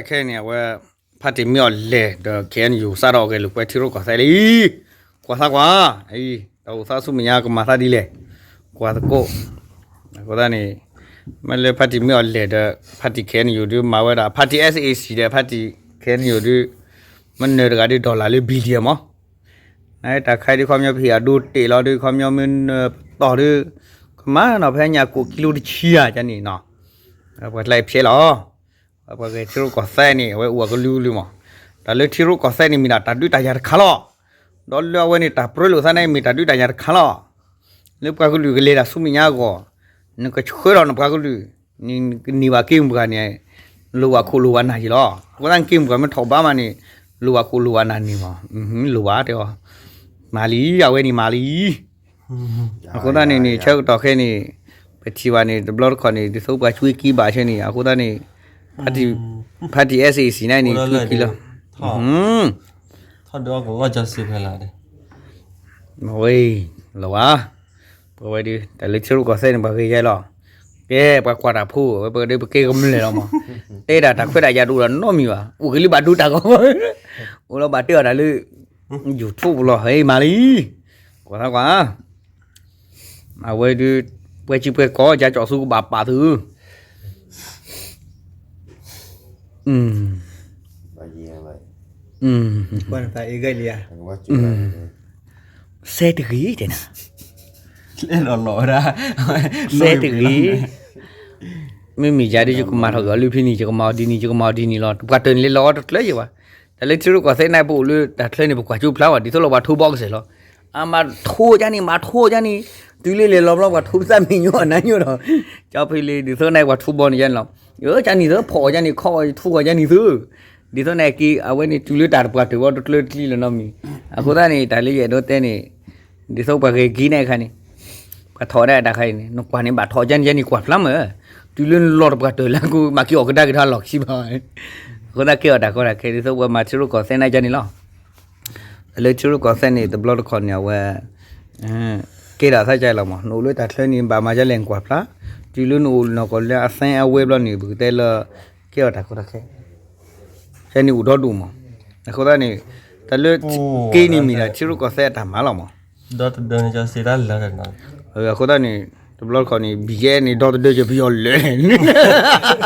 ခဲန့ၣ် အဝဲ ဖါတံၢ် မ့ၢ်အီၣ်လဲၢ် ဒီး ခ့ၣ်အဲၣ်ယူၣ် စးထီၣ်အီၣ်ကဲၤလိာ်ကွဲထံရူၢ်ကီၢ်သဲးလံ. ကွၢ်သးကွၢ်, တၢ်အိၣ်သးဆူမဲာ်ညါကမၤသးဒ်လဲၣ်, ကွၢ်သကိး. အဃိသတးန့ၣ် မ့ၢ်လၢဖါတံၢ် မ့ၢ်အီၣ်လဲၢ်ဒီး ဖါတံၢ် ခ့ၣ်အဲၣ်ယူၣ် ဒုးမၤဝဲဒၣ် ဖါတံၢ် SAC ဒီး ဖါတံၢ် ခ့ၣ်အဲၣ်ယူၣ် ဒုး မနုၤတဂၤဒုး dollar လၢ billion မး. နတၢ်ခါဒုး ခီပညီပဟ့ၣ်အဒိတ့ၢ်လီၤဒုး ခီပညီမ့ၢ်နတီၢ်ဒုး ကမၤနီၤ ဖဲညၣ်ကိၣ်ကံလိတဆံဧါ ကန့ၣ်နီၤ. ပှၤကျဲဖျဲလီၤ. ပှၤဂဲၤထံရူၢ်ကီၢ်သဲးန့ၣ် အဝဲအိၣ်အကလုာ်ကလုာ်မး. တၢ်လၢထံရူၢ်ကီၢ်သဲးန့ၣ် မ့ၢ်ဒၣ်တၢ်ဒုးတၢ်ယၤတခါလီၤ. ဒီးလၢအဝဲန့ၣ် တၢ်ပြၢလိာ်သးန့ၣ် မ့ၢ်တၢ်ဒုးတၢ်ယၤတခါလီၤ. လၢပှၤကလုာ်ကလဲၤတၢ်ဆူမဲာ်ညါအဂီၢ်, နကဆှၢထီၣ်နပှၤကလုာ်, နကန့ၢ်ဘၣ်က့ၢ်မုၢ်ပှၢ်န့ၣ် လိၣ်ဘၣ်ခိၣ်လိၣ်ဘၣ်နၢ်က့ၤလီၤ. အဃိသတးန့ၣ် က့ၢ်မုၢ်ပှၢ်မ့ၢ်ထီၣ်ဘးမးန့ၣ် လိၣ်ဘၣ်ခိၣ်လိၣ်ဘၣ်နၢ်န့ၣ်မး. လိၣ်ဘၣ်တဲအီၤ, မၤလံ, အဝဲန့ၣ်မၤလံ. အဃိသတးန့ၣ်န့ၣ် ဆၢကတီၢ်ခဲအံၤန့ၣ် ပထံၣ်ဘၣ်န့ၣ် တဘျီတခီၣ်န့ၣ် ဒ်သိးပှၤကွ့ကံဘၣ်ဆၢန့ၣ် အဃိသတးန့ၣ် ဖါတံၢ် SAC န့ၣ်န့ၣ် ကွ့ကံလီၤ. ထီၣ်ဒုးအီၣ်ကလီၢ်ကၠီစ့ဖဲလၢ်ဒီး ဝဲ လီၤဝါ, ပဝဲဒုး တၢ်လၢထံရူၢ်ကီၢ်သဲးန့ၣ် ပှၤဂ့ၤယဲလီၤ. ကဲ ပှၤကွၢ်တၢ်ဖိ ဝဲပကဒုးပကဲကမျၢၢ်လီၤမး. တဲဒၣ်တၢ်ခွဲးတၢ်ယာ်တအိၣ်ဒီးနီတမံၤဘၣ်. အိၣ်က့ၤလၢဘၣ်ဒိတၢ်ဂီၢ်, အိၣ်လီၤဘၣ်တဲအီၤတၢ်လၢ YouTube လီၤ. ဟဲမၤလံ, ကွၢ်သးကွၢ်. အဝဲဒုး ပှဲၤစံပှဲၤကီၢ် ကၠီကၠီဆူကဘၣ်ပာ်သု စဲတဂ့ၤတဲနၤ, စဲတဂ့ၤ, မ့မ့ၢ်ယၤဒ်ယကမၤထီၣ်က့ၤအီၤလၢဖဲန့ၣ် ယကမၤအီၤဒ်န့ၣ် ယကမၤအီၤဒ်န့ၣ်လီၤ. ပှၤတၢၢ်န့ၣ်လဲၤလီၤတကျၢၤယဲဘၣ်. တၢ်လၢထံရူၢ်ကီၢ်သဲးန့ၣ် ပအိၣ်လၢတၢ်ချၢန့ၣ် ပကွၢ်ကၠိဖျါဘၣ် ဒ်သိးလီၤပှၤထိဘီကစဲးလီၤ. အမၤထိကန့ၣ် မၤထိကန့ၣ်, တုၤလၢလဲၤလီၤဘျီ ပှၤထိပသးမ့ၢ်ညိၣ်အနါညိၣ်ဒီး ကၠီဖဲလံ ဒ်သိးန့ၣ် ပှၤထိဘီန့ၣ်ယဲန့ၣ်လီၤ. ယကန့ၣ်သၢ ဖီၣ်ကန့ၣ် ခီၣ်ထိကန့ၣ်သၢ. ဒ်သိးန့ၣ်က့ အဝဲန့ၣ် တုၤလၢတၢ်တပှၤတၢၢ်ဘီတကျၢၤတကျံလီၤနီတမံၤ. အဃိသတးန့ၣ် တၢ်လၢယအဲၣ်ဒိးတဲန့ၣ် ဒ်သိးပှၤဂဲၤက့ၤန့ၣ်အခါန့ၣ် ပှၤထီၣ်ဒၣ်တၢ်ခါအံၤန့ၣ် နကွၢ်န့ၣ်ဘၣ်ထီၣ်ကန့ၣ် ယဲန့ၣ်ကွၢ်ဖျါမး, တုၤလၢနလီၤတပှၤတၢၢ်လၢကမၤက့ၤအီၣ်ကဒါက့ၤထီၣ်လီၢ်ခံဘၣ်. အဃိသတးကဲအီၤတၢ်ကီတၢ်ခဲ ဒ်သိးပှၤမၤထံရူၢ်ကီၢ်သဲးန့ၣ်ကန့ၣ်လီၤ. လၢထံရူၢ်ကီၢ်သဲးန့ၣ် တဘျီတခီၣ်န့ၣ် အဝဲ ကဲထီၣ်သးကလီၤမး, နအိၣ်လၢတၢ်ချၢန့ၣ် ဘၣ်မၤဒ်လဲၣ်နကွၢ်ဖျါ, တုၤလၢနအိၣ်နီၢ်ကီၢ်လၢအသဲအဝဲဘျီန့ၣ် ပကတဲလၢ ကဲအီၤတၢ်ကီတၢ်ခဲ ခဲန့ၣ်အိၣ်ဒီဒူၣ်မး. အဃိသတးန့ၣ် တၢ်လၢက့န့ၣ်မ့ၢ်ဒၣ်ထံရူၢ်ကီၢ်သဲးအတၢ်မၤလီၤမး. ဒီတဒၢန့ၣ်ကစ့တၢ်လၢာ်ဒီးနီၤ. အဃိသတးန့ၣ် တဘျီတခီၣ်န့ၣ် ဘံၣ်ယဲန့ၣ် ဒီတ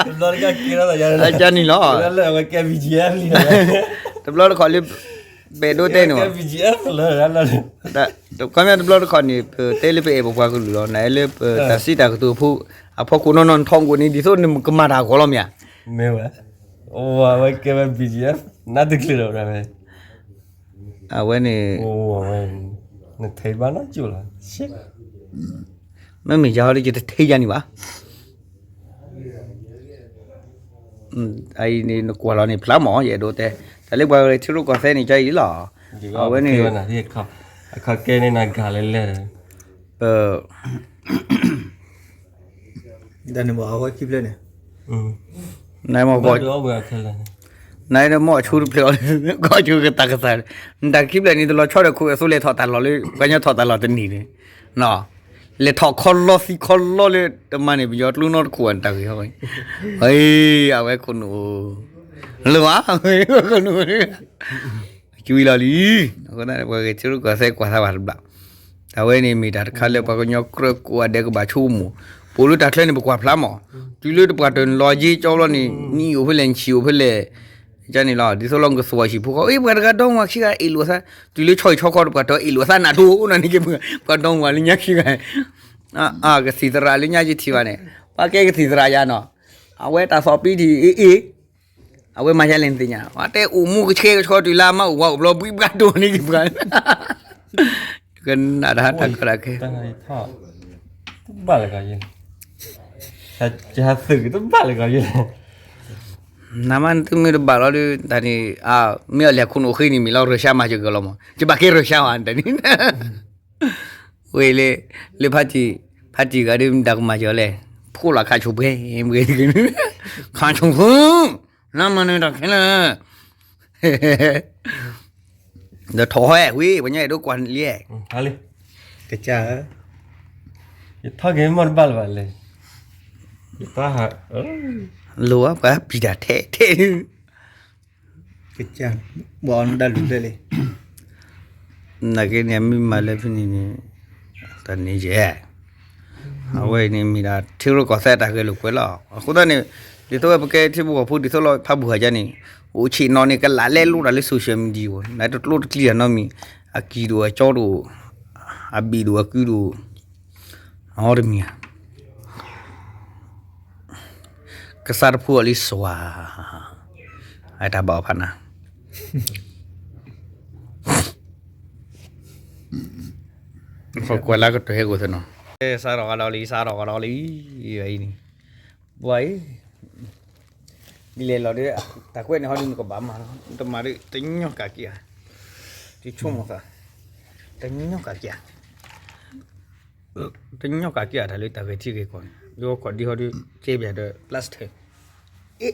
ဒၢကပယီၤလၢာ် တဘျီတခီၣ်ကဲထီၣ်သးယါန့ၣ်လီၤ. တဘျီတခီၣ်လၢ ပဲာ်ဒိတဲန့ၣ်မး ခီပညီတဘျီတခီၣ်န့ၣ် ပတဲလၢပအဲၣ်ပပှၤကလုာ်လီၤ နအဲၣ်လၢပတၢ်စံးတၢ်ကတိၤဖိ အဖီခိၣ်နီၢ်နီၢ်နထီၣ်ကိးန့ၣ် ဒ်သိးနကမၤတၢ်အဂီၢ်လီၤမ့ၢ်ဧါ. မ့ၢ်ဝဲ အဝဲကဲဝဲ BGF နါတချုးလီၤဝဲ အဝဲန့ၣ် နထဲဘၣ်နီၢ်ကၠိလီၤ မ့မ့ၢ်ယၤဟီဒ်ယတထဲယၤန့ၣ်ဘၣ်. အံၤန့ၣ် နကွၢ်လီၤန့ၣ်ဖျါမး ယအဲၣ်ဒိးတဲ တၢ်လၢပှၤထံရူၢ်ကီၢ်သဲးန့ၣ် ကအံၤလီၤ အဝဲန့ၣ် အခီကဲန့ၣ်နဂၤလဲၣ်လဲၣ် တၢ်န့ၣ်မ့ၢ်အဝဲခံဖျၢၣ်န့ၣ် နမ့ၢ် နမ့ၢ်အဆူတဖျၢၣ်အီၤ ကီၢ်ဆူကတၢ်ကသး နတၢ်ခံဖျၢၣ်န့ၣ် တလီၤဆီဒီးခိၣ်အသိးလဲၤထီၣ်တၢ်လီၢ်လၢ ပှၤကညီထီၣ်တၢ်လီၢ်တနံၤန့ၣ် လဲၤထီၣ်ခီလီသံခီလီလၢ တမၤန့ၣ် ပယီၤကျိနီတခိၣ်အတၢ်ဂ့ၤ အဝဲခိၣ်နူာ် လၢဝါ ခိၣ်နူာ် ကွံာ်လီၤလံ အဃိသတး ပှၤဂဲၤထံရူၢ်ကီၢ်သဲးကွၢ်သးဘၣ်တဘျီ တၢ်ဝဲန့ၣ်မ့ၢ်တၢ်တခါလၢပှၤကညီကြၢးကိးဂၤဒဲးကဘၣ်ဆိကမိၣ် ပအိၣ်လၢတၢ်ချၢန့ၣ် ပကွၢ်ဖျါမး တုၤလၢတပှၤတၢၢ်နလီၤယ့ကၠီဘျီန့ၣ် နံၣ်အိၣ်ဖဲလဲၣ် နဆံးအိၣ်ဖဲလဲၣ် ကန့ၣ်လီၤ ဒ်သိးလီၤကသဝီၤဟံၣ်ဖိဃီ အ့ ပှၤတဂၤဒီမါခံဂၤအ့ၣ်လိာ်သး တုၤလၢဆီဟံၣ်ဆီဃီတပှၤတၢၢ်အ့ၣ်လိာ်သးနးဒိၣ်နၤန့ၣ်က့ ပှၤဒီမါလၢညါခံဂၤ ကသံၣ်သရၣ်လၢညါယထံၣ်ဘၣ်န့ၣ် ပှၤကဲကသံၣ်သရၣ်ယၤနီၤ အဝဲတၢ်သီၣ်ပံတံၢ်အ့ၣ်အ့ၣ် အဝဲမၤယါလဲၣ်နသ့ၣ်ညါ ပှၤတဲအိၣ်မူကဆှဲကဆှီတုၤလၢအမါအိၣ်ဝၤအိၣ်ဘျီဘှံးဘှါဒိၣ်န့ၣ်က့ၤပှၤ ကနၣ်တၢ်တၢ်ကီတၢ်ခဲ တဘၣ်လၢကီးယဲၢ် တဟးသုးက့ၤတဘၣ်လၢကီးယဲၢ် နမ့ၢ်သုမ့ၢ်တဘၣ်လီၤဒီး တၢ်န့ၣ် မ့ၢ်အီၤလဲၤခိၣ်နူာ်ဃ့န့ၣ်မ့ၢ်လီၤ ရၢၡါမၤစၢၤက့ၤလီၤမး ယဘၣ်ကဲရၢၡါဝဲတၢ်န့ၣ် ဝဲလၢ လၢဖါတံၢ် ဖါတံၢ်ဂၤဒုးမတၤကမၤစၢၤလဲၣ် ကိၣ်လီၤခးဆိပှဲၤပှဲၤ, ခးဆိဖု, နမၤနၢၤတၢ်ခဲလၢာ်, ဒီးထီၣ်ဟဲဝံၤ ပှၤညါအဲၣ်ဒိးကွၢ်လံ, ကစၢ်, ယထီၣ်က့ၤမီၢ်တဘၣ်လၢၤဘၣ်လဲၣ်, ယတၢ်ဟး, လိၤဧါ ပှၤပျံၤတၢ်ထဲထဲ, ကစၢ်, ဘၣ်အီၤနဒၣ်လူၤဖျဲၣ်လံ, နာ်က့န့ၣ် မ့ၢ်မၤလၢဖဲန့ၣ်န့ၣ်, တၢ်န့ၣ်ယဲၢ် အဝဲန့ၣ်မ့ၢ်ဒၣ် ထံရူၢ်ကီၢ်သဲးတၢ်ဂဲၤလိာ်ကွဲလီၤ. အဃိသတးန့ၣ် ဒ်သိးဝဲပကဲထံဖိကီၢ်ဖိ ဒ်သိးလီၤဖးဘူၣ်ဟးကါန့ၣ်, အိၣ်ဆံးနီၤန့ၣ် ကလးလဲလိတၢ်လၢ social media အံၤ, နတကျိတကျံတၢ်နီတမံၤ, အကံၤဒိၣ်အကၠီဒိၣ်, အဘ့ၣ်ဒိၣ်အကုဒိၣ်, အီတမံၤဧါ ကစၢ်တဖှူအီၤလံစွါ, အတၢ်ဘၣ်အီၤဖးနၤ, ကွၢ်လၢကတၢၢ်ဟဲဂီၤသနီၤ, စးထီၣ်ကဒီးလံ စးထီၣ်ကဒီးလံ, အံၤန့ၣ်, ပှၤအံၤ, ဒ်လဲၣ်လီၤဒီး, တၢ်ကွဲးန့ၣ်ဟီဒုးနကဘၣ်မၤလီၤ, တမၤဒီး တညီကးက့ၤဧါ, တဆိကမိၣ်သး, တညီကးက့ၤဧါ တညီကးက့ၤအတၢ်လၢတၢ်ဂဲၤထံဂဲၤကီၢ်န့ၣ် ယခီၣ်ဒံဟီဒုး ကဲပၠးဒီး plastic, အ့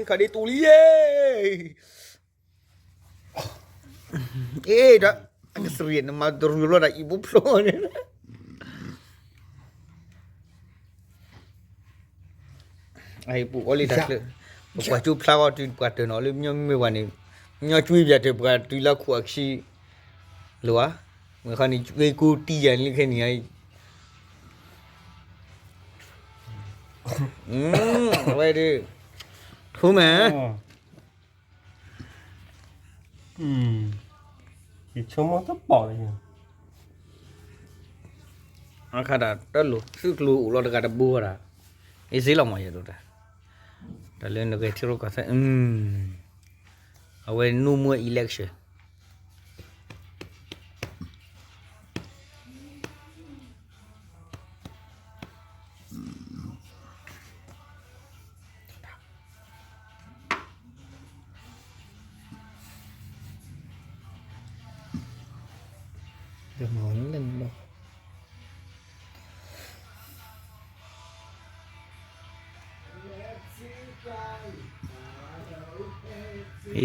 ခီၣ်ဒံတူၢ်လံ, အ့ ဒီး အကသရံၣ်နမၤတရူးလီၤတၢ်အံၤဘိဖျိန့ၣ် အဟံၣ်ပူၤအီလံတၢ်ချၢ, ပကွၢ်ကၠိဖျါဂီၤတုၤပှၤတၢၢ်နီၤလၢမညီမ့ၢ်ဝဲန့ၣ်, မညီကၠိပၠးတၢၢ်ပှၤတုၤလၢခိၣ်အခံ, လၢၤဧါ, မ့ၢ်ခီန့ၣ် ကၠိကိးတံၢ်ယၤန့ၣ်လၢခဲန့ၣ်, အဝဲဒၣ်, ထူမဲာ် ယဆိကမိၣ်တပီၢ်လၢ, အခါဒၣ်တလိၣ် သုကျိၤအိၣ်လီၤတဂၤတဘိဝဲဒၣ်, အ့စ့လီၤမးယဲဒိၣ်တၢ်, တၢ်လၢနဂဲၤထံရူၢ်ကီၢ်သဲး, အဝဲ no more election.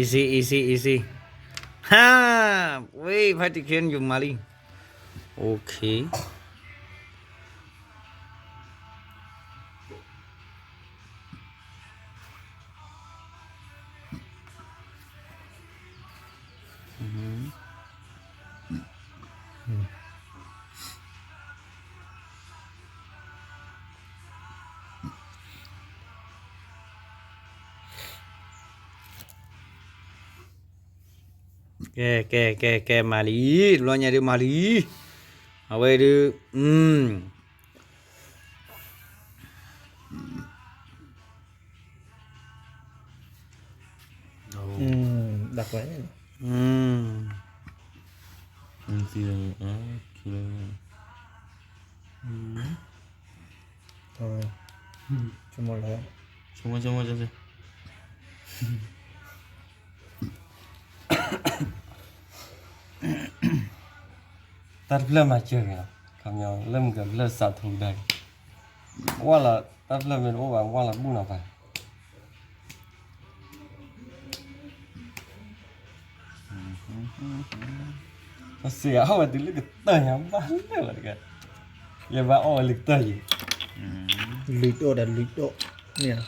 Easy, easy, easy. ဟါ, ဝဲ ဖါတံၢ်ခဲန့ၣ် ယမၤလံ. Okay. ကဲ ကဲ ကဲ ကဲ မၤလံ, တဘျီညါဒုးမၤလံ, အဝဲဒုး, တၢ်တဖျၢၣ်မၤစၢၤဂ့ၤလီၤ, ခီပညီလၢမုၢ်ကဖျၢၣ်စးထူဒၣ်ဂ့ၤ, ဝၢ်လီၤတၢ်တဖျၢၣ်မ့ၢ်တအိၣ်ဘၣ် ဝၢ်လီၤဘူၣ်နီၤဖး ပစံးအီၣ်ဝဲတုၤလၢကတၢၢ်ညါဘၣ်လၢာ်လီၤတက့ၢ်, ယဘၣ်အီၣ်ဝဲလၢကတၢၢ်ယံၤ, လွံၢ်ဒိၣ်ဒီးလွံၢ်ဒိၣ်န့ၣ်,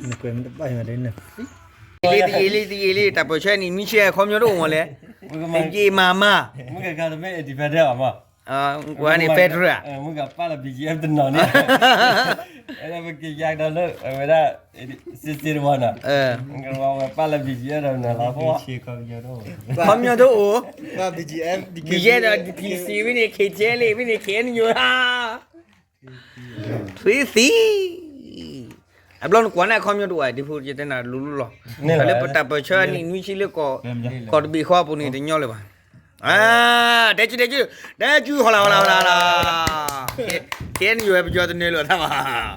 နကွဲးမ့ၢ်တဘၣ်ယံၤဒီးနသံ, လံတယံာ်လံ တယံာ်လံ တၢ်ပၢၢ်ဆၢနံၣ်နွံဆံခီပညီတအိၣ်မးလဲၣ်, ယမၤမၤ, မုၢ်ကခါတမ့ၢ် independent အီၤမး ကွၢ်န့ၣ် federal မုၢ်ကပာ်လီၤ B G F တနီၤန့ၣ်, ပကယါကဒီးလၢအဝဲဒၣ် စ့စ့တဝီနီၤ, ဝဲပာ်လီၤ B G F တနီၤလီၤ, ခီပညီတအိၣ်, B G F ဒီး P C ဝဲန့ၣ် K T L ဝဲန့ၣ် K N U ဧါ, ထွံၣ်သံ, အဘျီနကွၢ်န့ၣ် ခီပညီတအိၣ် ဒ်ဖိယတဲနၤလူၤလူၤလီၤ, တၢ်လၢပတၢ်ပၢၢ်ဆၢနံၣ်နွံဆံလၢ ကီၢ်တဘ့ၣ်ဃီအပူၤန့ၣ် တညီလၢၤဘၣ် တဲကၠူတဲကၠူ, တဲကၠူ ဟီလာဟီလာဟီလာဟီလာ, K N U ဝဲပယီၤတနၢၤလိာ်တၢ်ဘၣ်